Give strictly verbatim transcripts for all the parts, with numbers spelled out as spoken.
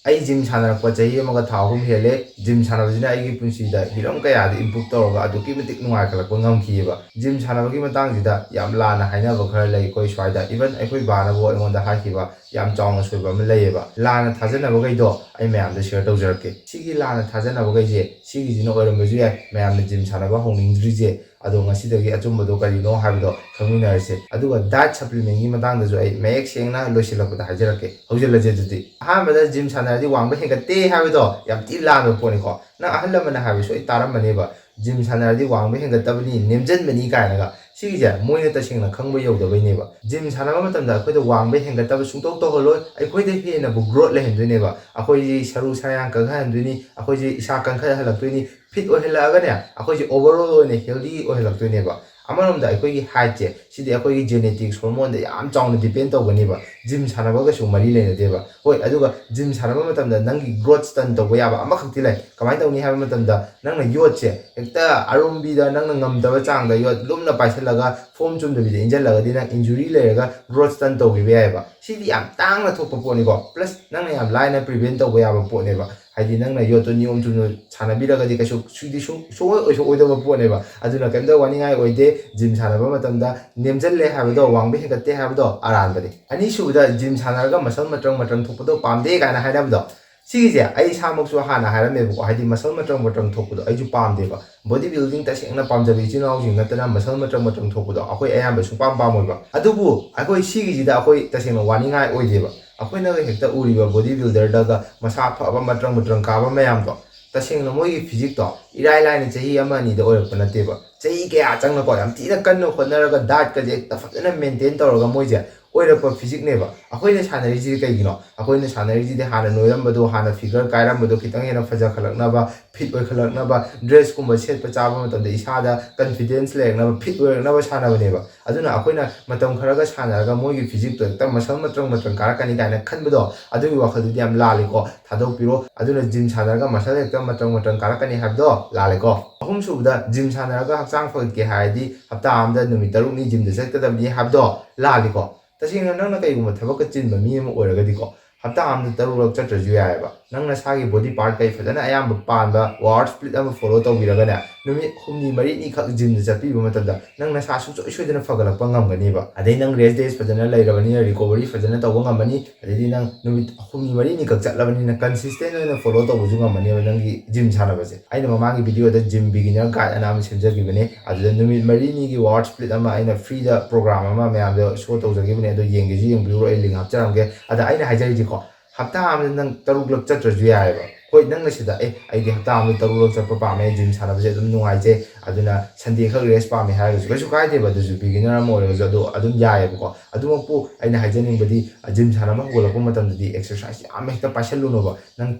ꯑꯩ ꯖꯤꯝ ꯁꯥꯟꯅꯔꯛꯄ ꯆꯍꯤ ꯑꯃꯒ ꯊꯥ ꯑꯍꯨꯝ ꯍꯦꯜꯂꯦ꯫ ꯖꯤꯝ ꯁꯥꯟꯅꯕꯁꯤꯅ ꯑꯩꯒꯤ ꯄꯨꯟꯁꯤꯗ ꯍꯤꯔꯝ ꯀꯌꯥꯗ ꯏꯝꯄ꯭ꯔꯨꯞ ꯇꯧꯔꯒ ꯑꯗꯨꯛꯀꯤ ꯃꯇꯤꯛ ꯅꯨꯡꯉꯥꯏꯈꯠꯂꯛꯄ ꯉꯝꯈꯤꯑꯕ꯫ ꯖꯤꯝ ꯁꯥꯟꯅꯕꯒꯤ ꯃꯇꯥꯡꯁꯤꯗ ꯌꯥꯝ ꯂꯥꯟꯅ ꯍꯥꯏꯅꯕ ꯈꯔ ꯂꯩ ꯑꯩꯈꯣꯏ ꯁ꯭ꯋꯥꯏꯗ꯫ ꯏꯚꯟ ꯑꯩꯈꯣꯏ ꯕꯥꯅꯕꯨ ꯑꯩꯉꯣꯟꯗ ꯍꯥꯏꯈꯤꯕ ꯌꯥꯝ ꯆꯥꯎꯅ ꯁꯣꯏꯕ ꯑꯃ ꯂꯩꯌꯦꯕ꯫ ꯂꯥꯟꯅ ꯊꯥꯖꯅꯕꯈꯩꯗꯣ ꯑꯩ ꯃꯌꯥꯝꯗ ꯁꯤꯌꯔ ꯇꯧꯖꯔꯛꯀꯦ꯫ ꯁꯤꯒꯤ ꯂꯥꯟꯅ ꯊꯥꯖꯅꯕꯈꯩꯁꯦ ꯁꯤꯒꯤꯁꯤꯅ ꯑꯣꯏꯔꯝꯕꯁꯨ ꯌꯥꯏ, ꯃꯌꯥꯝꯅ ꯖꯤꯝ ꯁꯥꯟꯅꯕ ꯍꯧꯅꯤꯡꯗ꯭ꯔꯤꯁꯦ꯫ ꯑꯗꯣ ꯉꯁꯤꯗꯒꯤ ꯑꯆꯨꯝꯕꯗꯣ ꯀꯔꯤꯅꯣ ꯍꯥꯏꯕꯗꯣ ꯈꯪꯃꯤꯟꯅꯔꯁꯦ꯫ ꯑꯗꯨꯒ ꯗꯥꯏꯠ ꯁꯄ꯭ꯂꯤꯃꯦꯟꯒꯤ ꯃꯇꯥꯡꯗꯁꯨ ꯑꯩ ꯃꯌꯦꯛ ꯁꯦꯡꯅ ꯂꯣꯏꯁꯤꯜꯂꯛꯄꯗ ꯍꯥꯏꯖꯔꯛꯀꯦ꯫ ꯍꯧꯖꯤꯜꯂꯁꯦ ꯑꯗꯨꯗꯤ꯫ ꯑꯍꯥꯟꯕꯗ ꯖꯤꯝ ꯁꯥꯟꯅꯔꯗꯤ ꯋꯥꯡꯕ ꯍꯦꯟꯒꯠꯇꯦ ꯍꯥꯏꯕꯗꯣ ꯌꯥꯝ ꯊꯤ ꯂꯥꯟꯕ ꯄꯣꯠꯅꯤꯀꯣ꯫ ꯅꯪ ꯑꯍꯜ ꯂꯃꯟꯅ ꯍꯥꯏꯕ ꯁꯣꯏ ꯇꯥꯔꯝꯕꯅꯦꯕ, ꯖꯤꯝ ꯁꯥꯟꯅꯔꯗꯤ ꯋꯥꯡꯕ ꯍꯦꯟꯒꯠꯇꯕꯅꯤ, ꯅꯦꯝꯖꯟꯕꯅꯤ ꯀꯥꯏꯅꯒ꯫ ꯁꯤꯒꯤꯁꯦ ꯃꯣꯏꯅ ꯇꯁꯦꯡꯅ ꯈꯪꯕ ꯌꯧꯗꯕꯩꯅꯦꯕ꯫ ꯖꯤꯝ ꯁꯥꯟꯅꯕ ꯃꯇꯝꯗ ꯑꯩꯈꯣꯏꯗ ꯋꯥꯡꯕ ꯍꯦꯟꯒꯠꯇꯕ ꯁꯨꯡꯇꯧ ꯇꯧꯍꯜꯂꯣꯏ, ꯑꯩꯈꯣꯏꯗ ꯍꯦꯟꯅꯕꯨ ꯒ꯭ꯔꯣꯠ ꯂꯩꯍꯟꯗꯣꯏꯅꯦꯕ꯫ ꯑꯩꯈꯣꯏꯒꯤ ꯁꯔꯨ ꯁꯔꯥꯡ ꯀꯟꯈꯠꯍꯟꯗꯣꯏꯅꯤ, ꯑꯩꯈꯣꯏꯁꯦ ꯏꯁꯥ ꯀꯟꯈꯠꯍꯜꯂꯛꯇꯣꯏꯅꯤ, ꯐꯤꯠ ꯑꯣꯏꯍꯜꯂꯛꯑꯒꯅꯦ ꯑꯩꯈꯣꯏꯁꯦ ꯑꯣꯚꯔꯑꯣꯜ ꯑꯣꯏꯅ ꯍꯦꯜꯗꯤ ꯑꯣꯏꯍꯜꯂꯛꯇꯣꯏꯅꯦꯕ꯫ ꯑꯃꯔꯣꯝꯗ ꯑꯩꯈꯣꯏꯒꯤ ꯍꯥꯏꯠꯁꯦ ꯁꯤꯗꯤ ꯑꯩꯈꯣꯏꯒꯤ ꯖꯦꯅꯦꯇꯤꯛꯁ ꯍꯣꯔꯃꯣꯟꯗ ꯌꯥꯝ ꯆꯥꯎꯅ ꯗꯤꯄꯦꯟ ꯇꯧꯒꯅꯦꯕ, ꯖꯤꯝ ꯁꯥꯟꯅꯕꯒꯁꯨ ꯃꯔꯤ ꯂꯩꯅꯗꯦꯕ꯫ ꯍꯣꯏ, ꯑꯗꯨꯒ ꯖꯤꯝ ꯁꯥꯟꯅꯕ ꯃꯇꯝꯗ ꯅꯪꯒꯤ ꯒ꯭ꯔꯣꯠ ꯁ꯭ꯇꯟ ꯇꯧꯕ ꯌꯥꯕ ꯑꯃꯈꯛꯇꯤ ꯂꯩ꯫ ꯀꯃꯥꯏꯅ ꯇꯧꯅꯤ ꯍꯥꯏꯕ ꯃꯇꯝꯗ ꯅꯪꯅ ꯌꯣꯠꯁꯦ ꯍꯦꯛꯇ ꯑꯔꯨꯝꯕꯤꯗ ꯅꯪꯅ ꯉꯝꯗꯕ ꯆꯥꯡꯗ ꯌꯣꯠ ꯂꯨꯝꯅ ꯄꯥꯏꯁꯜꯂꯒ ꯐꯣꯝ ꯆꯨꯝꯗꯕꯤꯗ ꯏꯟꯁꯤꯜꯂꯒꯗꯤ ꯅꯪ ꯏꯟꯖꯨꯔꯤ ꯂꯩꯔꯒ ꯒ꯭ꯔꯣꯠ ꯁ꯭ꯇꯟ ꯇꯧꯈꯤꯕ ꯌꯥꯏꯑꯕ꯫ ꯁꯤꯗꯤ ꯌꯥꯝ ꯇꯥꯡꯅ ꯊꯣꯛꯄ ꯄꯣꯠꯅꯤꯀꯣ, ꯄ꯭ꯂꯁ ꯅꯪꯅ ꯌꯥꯝ ꯂꯥꯏꯅ ꯄ꯭ꯔꯤꯚꯦꯟ ꯇꯧꯕ ꯌꯥꯕ ꯄꯣꯠꯅꯦꯕ꯫ ꯍꯥꯏꯗꯤ ꯅꯪꯅ ꯌꯣꯠꯇꯣ ꯅꯤꯌꯣꯝ ꯆꯨꯝꯅ ꯁꯥꯟꯅꯕꯤꯔꯒꯗꯤ ꯀꯩꯁꯨ ꯁꯤꯗꯤ ꯁꯨꯡ-, ꯁꯨꯡꯑꯣꯏ ꯑꯣꯏꯊꯣꯛꯑꯣꯏꯗꯕ ꯄꯣꯠꯅꯦꯕ꯫ ꯑꯗꯨꯅ ꯀꯩꯝꯇ ꯋꯥꯅꯤꯡꯉꯥꯏ ꯑꯣꯏꯗꯦ꯫ ꯖꯤꯝ ꯁꯥꯟꯅꯕ ꯃꯇꯝꯗ ꯅꯦꯝꯖꯜꯂꯦ ꯍꯥꯏꯕꯗꯣ, ꯋꯥꯡꯕ ꯍꯦꯟꯒꯠꯇꯦ ꯍꯥꯏꯕꯗꯣ ꯑꯔꯥꯟꯕꯅꯤ꯫ ꯑꯅꯤꯁꯨꯕꯗ, ꯖꯤꯝ ꯁꯥꯟꯅꯔꯒ ꯃꯁꯜ ꯃꯇ꯭ꯔꯪ ꯃꯇ꯭ꯔꯪ ꯊꯣꯛꯄꯗꯣ ꯄꯥꯝꯗꯦ ꯀꯥꯏꯅ ꯍꯥꯏꯅꯕꯗꯣ, ꯁꯤꯒꯤꯁꯦ ꯑꯩ ꯏꯁꯥꯃꯛꯁꯨ ꯍꯥꯟꯅ ꯍꯥꯏꯔꯝꯃꯦꯕꯀꯣ, ꯍꯥꯏꯗꯤ ꯃꯁꯜ ꯃꯇ꯭ꯔꯪ ꯃꯇ꯭ꯔꯪ ꯊꯣꯛꯄꯗꯣ ꯑꯩꯁꯨ ꯄꯥꯝꯗꯦꯕ꯫ ꯕꯣꯗꯤ ꯕꯤꯜꯗꯤꯡ ꯇꯁꯦꯡꯅ ꯄꯥꯝꯖꯕ ꯏꯆꯤꯜ ꯏꯅꯥꯎꯁꯤꯡ ꯅꯠꯇꯅ ꯃꯁꯜ ꯃꯇ꯭ꯔꯪ ꯃꯇ꯭ꯔꯪ ꯊꯣꯛꯄꯗꯣ ꯑꯩꯈꯣꯏ ꯑꯌꯥꯝꯕ ꯁꯨꯡꯄꯥꯝ ꯄꯥꯝꯃꯣꯏꯕ꯫ ꯑꯗꯨꯕꯨ ꯑꯩꯈꯣꯏ ꯁꯤꯒꯤꯁꯤꯗ ꯑꯩꯈꯣꯏ ꯇꯁꯦꯡꯅ ꯋꯥꯅꯤꯡꯉꯥꯏ ꯑꯣꯏꯗꯦꯕ꯫ ꯑꯩꯈꯣꯏꯅꯒ ꯍꯦꯛꯇ ꯎꯔꯤꯕ ꯕꯣꯗꯤ ꯕꯤꯜꯗꯔꯗꯒ ꯃꯁꯥ ꯐꯕ ꯃꯇ꯭ꯔꯪ ꯃꯇ꯭ꯔꯪ ꯀꯥꯕ ꯃꯌꯥꯝꯗꯣ, ꯇꯁꯦꯡꯅ ꯃꯣꯏꯒꯤ ꯐꯤꯖꯤꯛꯇꯣ ꯏꯔꯥꯏ ꯂꯥꯏꯅ ꯆꯍꯤ ꯑꯃ ꯑꯅꯤꯗ ꯑꯣꯏꯔꯛꯄ ꯅꯠꯇꯦꯕ꯫ ꯆꯍꯤ ꯀꯌꯥ ꯆꯪꯅꯀꯣ, ꯌꯥꯝ ꯊꯤꯅ ꯀꯟꯅ ꯍꯣꯠꯅꯔꯒ ꯗꯥꯏꯠꯀꯁꯦ ꯍꯦꯛꯇ ꯐꯖꯅ ꯃꯦꯟꯇꯦꯟ ꯇꯧꯔꯒ ꯃꯣꯏꯁꯦ ꯑꯣꯏꯔꯛꯄ ꯐꯤꯖꯤꯛꯅꯦꯕ꯫ ꯑꯩꯈꯣꯏꯅ ꯁꯥꯟꯅꯔꯤꯁꯤꯗꯤ ꯀꯩꯒꯤꯅꯣ? ꯑꯩꯈꯣꯏꯅ ꯁꯥꯟꯅꯔꯤꯁꯤꯗꯤ ꯍꯥꯟꯅ ꯅꯣꯏꯔꯝꯕꯗꯣ, ꯍꯥꯟꯅ ꯐꯤꯒꯔ ꯀꯥꯏꯔꯝꯕꯗꯣ ꯈꯤꯇꯪ ꯍꯦꯟꯅ ꯐꯖꯈꯠꯂꯛꯅꯕ, ꯐꯤꯠ ꯑꯣꯏꯈꯠꯂꯛꯅꯕ, ꯗ꯭ꯔꯦꯁꯀꯨꯝꯕ ꯁꯦꯠꯄ ꯆꯥꯕ ꯃꯇꯝꯗ ꯏꯁꯥꯗ ꯀꯟꯐꯤꯗꯦꯟꯁ ꯂꯩꯔꯛꯅꯕ, ꯐꯤꯠ ꯑꯣꯏꯔꯛꯅꯕ ꯁꯥꯟꯅꯕꯅꯦꯕ꯫ ꯑꯗꯨꯅ ꯑꯩꯈꯣꯏꯅ ꯃꯇꯝ ꯈꯔꯒ ꯁꯥꯟꯅꯔꯒ ꯃꯣꯏꯒꯤ ꯐꯤꯖꯤꯛꯇꯣ ꯍꯦꯛꯇ ꯃꯁꯜ ꯃꯇ꯭ꯔꯪ ꯃꯇ꯭ꯔꯪ ꯀꯥꯔꯛꯀꯅꯤ ꯀꯥꯏꯅ ꯈꯟꯕꯗꯣ, ꯑꯗꯨꯒꯤ ꯋꯥꯈꯜꯗꯨꯗꯤ ꯌꯥꯝ ꯂꯥꯜꯂꯤꯀꯣ, ꯊꯥꯗꯣꯛꯄꯤꯔꯣ꯫ ꯑꯗꯨꯅ ꯖꯤꯝ ꯁꯥꯟꯅꯔꯒ ꯃꯁꯜ ꯍꯦꯛꯇ ꯃꯇ꯭ꯔꯪ ꯃꯇ꯭ꯔꯪ ꯀꯥꯔꯛꯀꯅꯤ ꯍꯥꯏꯕꯗꯣ ꯂꯥꯜꯂꯦꯀꯣ꯫ ꯑꯍꯨꯝꯁꯨꯕꯗ, ꯖꯤꯝ ꯁꯥꯟꯅꯔꯒ ꯍꯛꯆꯥꯡ ꯐꯒꯠꯀꯦ ꯍꯥꯏꯔꯗꯤ ꯍꯞꯇꯥ ꯑꯃꯗ ꯅꯨꯃꯤꯠ ꯇꯔꯨꯛꯅꯤ ꯖꯤꯝꯗ ꯆꯠꯀꯗꯕꯅꯤ ꯍꯥꯏꯕꯗꯣ ꯂꯥꯜꯂꯤꯀꯣ꯫ ꯇꯁꯦꯡꯅ ꯅꯪꯅ ꯀꯩꯒꯨꯝꯕ ꯊꯕꯛꯀ ꯆꯤꯟꯕ ꯃꯤ ꯑꯃ ꯑꯣꯏꯔꯒꯗꯤꯀꯣ, ꯍꯞꯇꯥ ꯑꯃꯗ ꯇꯔꯨꯛꯂꯛ ꯆꯠꯇ꯭ꯔꯁꯨ ꯌꯥꯏꯑꯕ꯫ ꯅꯪ ꯅꯁꯥꯒꯤ ꯕꯣꯗꯤ ꯄꯥꯔꯠ ꯀꯩ ꯐꯖꯅ ꯑꯌꯥꯝꯕ ꯄꯥꯟꯕ ꯋꯥꯔꯛ ꯁ꯭ꯄ꯭ꯂꯤꯠ ꯑꯃ ꯐꯣꯂꯣ ꯇꯧꯕꯤꯔꯒꯅꯦ, ꯅꯨꯃꯤꯠ ꯍꯨꯝꯅꯤ ꯃꯔꯤꯅꯤꯈꯛ ꯖꯤꯝꯗ ꯆꯠꯄꯤꯕ ꯃꯇꯝꯗ ꯅꯪ ꯅꯁꯥ ꯁꯨꯡꯁꯣꯏ ꯁꯣꯏꯗꯅ ꯐꯒꯠꯂꯛꯄ ꯉꯝꯒꯅꯦꯕ꯫ ꯑꯗꯩ ꯅꯪ ꯔꯦꯁ ꯗꯦꯁ ꯐꯖꯅ ꯂꯩꯔꯕꯅꯤꯅ ꯔꯤꯀꯣꯕꯔꯤ ꯐꯖꯅ ꯇꯧꯕ ꯉꯝꯃꯅꯤ꯫ ꯑꯗꯩꯗꯤ ꯅꯪ ꯅꯨꯃꯤꯠ ꯍꯨꯝꯅꯤ ꯃꯔꯤꯅꯤꯈꯛ ꯆꯠꯂꯕꯅꯤꯅ ꯀꯟꯁꯤꯁꯇꯦꯟ ꯑꯣꯏꯅ ꯐꯣꯂꯣ ꯇꯧꯕꯁꯨ ꯉꯝꯃꯅꯦꯕ ꯅꯪꯒꯤ ꯖꯤꯝ ꯁꯥꯟꯅꯕꯁꯦ꯫ ꯑꯩꯅ ꯃꯃꯥꯡꯒꯤ ꯚꯤꯗꯤꯑꯣꯗ ꯖꯤꯝ ꯕꯤꯒꯤꯅꯔ ꯒꯥꯏꯗ ꯑꯅ ꯑꯃ ꯁꯦꯝꯖꯈꯤꯕꯅꯦ꯫ ꯑꯗꯨꯗ ꯅꯨꯃꯤꯠ ꯃꯔꯤꯅꯤꯒꯤ ꯋꯥꯔꯛ ꯁ꯭ꯄ꯭ꯂꯤꯠ ꯑꯃ ꯑꯩꯅ ꯐ꯭ꯔꯤꯗ ꯄ꯭ꯔꯣꯒ꯭ꯔꯥꯝ ꯑꯃ ꯃꯌꯥꯝꯗ ꯁꯣ ꯇꯧꯖꯈꯤꯕꯅꯦ꯫ ꯑꯗꯣ ꯌꯦꯡꯒꯦꯁꯨ ꯌꯦꯡꯕꯤꯔꯣ, ꯑꯩ ꯂꯤꯡ ꯍꯥꯞꯆꯔꯝꯒꯦ꯫ ꯑꯗ ꯑꯩꯅ ꯍꯥꯏꯖꯔꯤꯁꯤꯀꯣ, ꯍꯞꯇꯥ ꯑꯃꯗ ꯅꯪ ꯇꯔꯨꯛꯂꯛ ꯆꯠꯇ꯭ꯔꯁꯨ ꯌꯥꯏꯑꯕ꯫ ꯍꯣꯏ, ꯅꯪꯅ ꯁꯤꯗ "ꯑꯦ, ꯑꯩꯗꯤ ꯍꯞꯇꯥ ꯑꯃꯗ ꯇꯔꯨꯛꯂꯛ ꯆꯠꯄ ꯄꯥꯝꯃꯦ, ꯖꯤꯝ ꯁꯥꯟꯅꯕꯁꯦ ꯑꯗꯨꯝ ꯅꯨꯡꯉꯥꯏꯖꯩ, ꯑꯗꯨꯅ ꯁꯟꯗꯦ ꯈꯛ ꯔꯦꯁ ꯄꯥꯝꯃꯦ" ꯍꯥꯏꯔꯒꯁꯨ ꯀꯩꯁꯨ ꯀꯥꯏꯗꯦꯕ꯫ ꯑꯗꯨꯁꯨ ꯕꯤꯒꯤꯅꯔ ꯑꯃ ꯑꯣꯏꯔꯒꯁꯨ ꯑꯗꯨ ꯑꯗꯨꯝ ꯌꯥꯏꯑꯕꯀꯣ꯫ ꯑꯗꯨꯃꯛꯄꯨ ꯑꯩꯅ ꯍꯥꯏꯖꯅꯤꯡꯕꯗꯤ, ꯖꯤꯝ ꯁꯥꯟꯅꯕ ꯍꯧꯒꯠꯂꯛꯄ ꯃꯇꯝꯗꯗꯤ ꯑꯦꯛꯁꯔꯁꯥꯏꯁ ꯌꯥꯝ ꯍꯦꯛꯇ ꯄꯥꯏꯁꯜꯂꯨꯅꯣꯕ꯫ ꯅꯪ